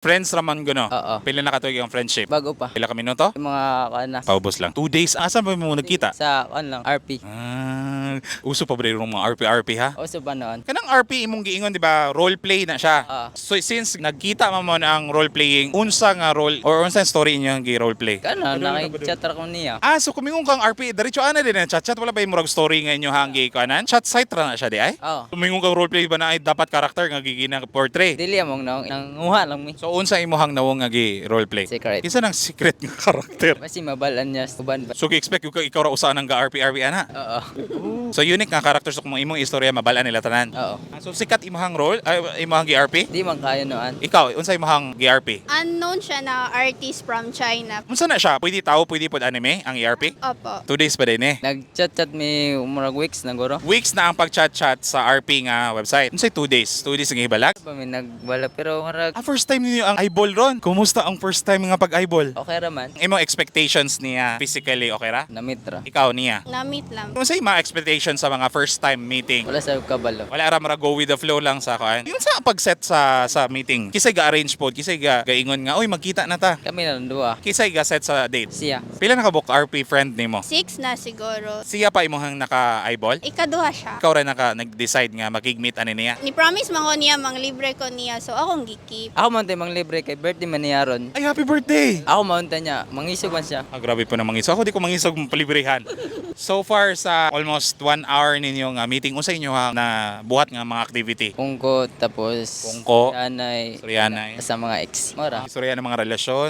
Friends raman guno. Oo. Pila na katuig ang friendship? Bago pa. Pila ka minuto? Yung mga kuan na. Paubos lang. 2 days. Asa ba mo nagkita? Sa kuan lang, RP. Ah, uso pa ba rin yung mga RP-RP, ha? Uso pa noon. Kanang RP imong giingon, di ba? Role play na siya. Ah. So since nagkita man mo na ang role playing, unsa nga role or unsa story inyo ang gi-role play? Kano, nakikchat ra ko niya. Ah, so kumingon kang RP, diretso ana din ang chat-chat, wala ba yung murag story nga inyo hang gi-kuanan? Chat site ra na siya di ay? Oo. Kumingon kang role play ba na ay dapat karakter nga gigina portray? Dili among naong nanguha lang mi. So unsa imong nawong nga gi role play? Secret. Kinsa nang secret nga karakter? Basi mabalan niya sa uban ba. So gi-expect ko ikaw ra usa nang ga RP RP ana. Oo. So unique nga karakter sa kung imong istorya mabalaan nila tanan. Oo. Ah, so sikat imong role ay imong gi RP? Di man kayo noon. Ikaw, unsa imong gi RP? Unknown siya na artist from China. Unsa na siya? Pwede tao, pwede pod anime ang ERP? Opo. 2 days pa din eh. Nag-chat-chat mi murag weeks na guro. Weeks na ang pag-chat-chat sa RP nga website. Unsay 2 days? 2 days ang hibalag? Pa mi nagbala pero murag Ah, first time ninyo ang eyeball ron. Kumusta ang first time nga pag-eyeball? Okay ra man. Imong expectations niya physically okay ra? Namit ra. Ikaw niya. Na-meet lang. Unsay mga expectations sa mga first time meeting? Wala sa kabalo. Wala ra mara go with the flow lang sa kuan. Yun sa pag-set sa meeting. Kisay ga-arrange pod, kisay ga gaingon nga, "Oy, magkita na ta." Kami na lang duha. Kisay ga-set sa date. Siya. Pila nakabook RP friend nimo? Six na siguro. Siya pa imong naka-eyeball? Ikaduha siya. Ikaw ra naka nag-decide nga makig-meet ani niya. Ni promise man ko niya, mang libre ko niya. So akong gikip. Ako man tay mang libre kay birthday man niya ron. Ay, happy birthday! Ako man niya, mangisog man siya. Ah, grabe po na mangisog. Ako di ko mangisog palibrihan. So far sa almost one hour ninyo nga meeting, unsa inyo ha na buhat nga mga activity? Pungko tapos Pungko. Anay Istoryanay. sa mga ex. Mora. Istorya ng mga relasyon.